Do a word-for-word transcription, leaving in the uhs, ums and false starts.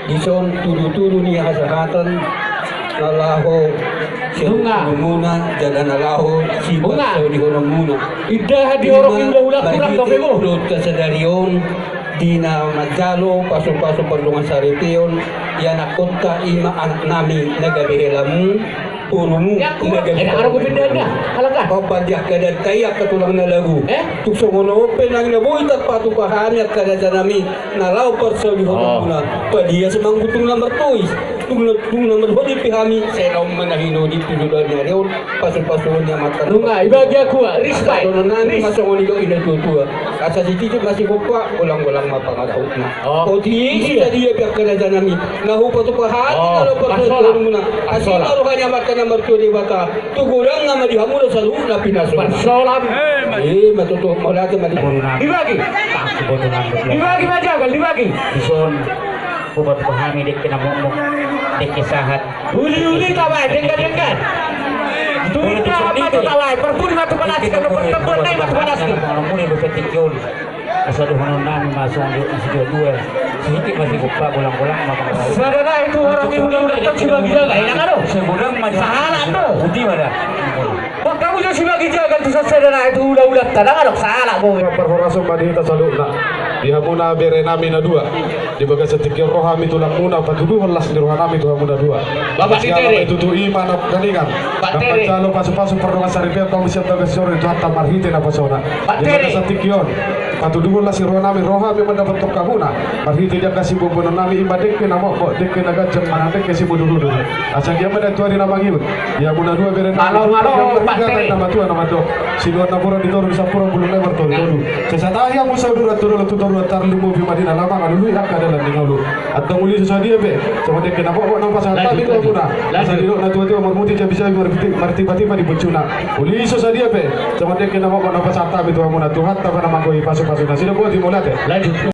Dison tudutudu ni hasahatan na laho sian Nunga. Muna jala na laho Nunga. Sipasaulihononmuna. Indahan di horong ima i ulaulak tulang marhite gabe go. Ulaonta sadari on di na manjalo pasupasu pardongansaripeon, ianakhonta ima anaknami na gabe helamu. Bonumu na gabe. Ena, aro gubinda enda. Halak ah. Opat di angka danta i angka tulang na lagu. Eh? Tung songon on pe nang na boi tarpatupa hami angka dandanami na laho parsaulihononmuna. Oh. Palias ma anggo tung na martois. Tung na, tung na marholi pe hami sai laho manahinoli tu joloan ni ari on. Pasupasuon ni amanta. Nunga, ibagi aku ah, respect. Dohonon nami ma songon i do i na tuatua. Asa sititi ma sigompa, golanggolang ma pangarahutna. Oh. Oti, iya. Sadia pe angka dandanami na hupatupa hami. Oh, na laho parsaulihononmuna. Parsaola. Asi ma roha ni amanta na martua Debata. Tu godangna ma di hamu do saluhutna pinasoalna. Parsaola. Eh, ma tutu, mauliate ma di. Dibagi. Dibagi ma jagal, dibagi. Dison. Hupatupa hami dengke na mokmok, dengke sahat. Uliuli tabaen, denggan-denggan. Tuinda ma tu tabaen, parpudi ma tu panasik, anu, partempuan nai ma tu panasik. Asa dohonon nami ma songon i, isi dua dua. Sihingkit ma sigompa, golanggolang ma pangarahutna. Sada nai tu horong i ulaulak, tong sibagi jagal. Enak anu. Sahalak do. Uti ma da. Bangkamu jo sibagi jagal tu sada nai tu ulaulak, tadang adong sahalak do. Parhorasan ma di hita saluhutna. Di hamuna berenami na dua. Di bagasan tingki on ro hami tulangmuna, patuduhon las ni rohanami tu hamuna dua. Bapak Siala Tere. Itu tu ima na kaningan. Pak Tere. Dapat jalo pasupasu pardongansaripeon, tong siap bagas joro itu hatta marhite na pasona. Pak Tere. Di bagasan tingki on. Patuduhon las ni rohanami, ro hami mandapothon hamuna. Marhite di angka siboanboanonnami ima dengke na mokmok, dengke na ganjang, manang dengke simudurudur. Asa gia ma da tu ari na mangihut. Di hamuna dua berenami. Malo, malo, Pak Tere. Na matua na mandok. Siluan na borat di toru, di sampurna bulung na martolutolu. Sesatahi hamu saudara tu dolok tu toruan, tarlumobi ma di na lamang, alului angka dalan ni ngolu. Antong uli so sadia pe, songon dengke na mokmok na pasahat hami tu hamuna. Lanjut. Asa didok na tuatua, marmuti jabijabi, martipatipa di bucuna. Uli so sadia pe, songon dengke na mokmok na pasahat hami tu hamuna, Tuhanta ma na manggohi pasupasuna. Sidok boti, mauliate. Lanjut.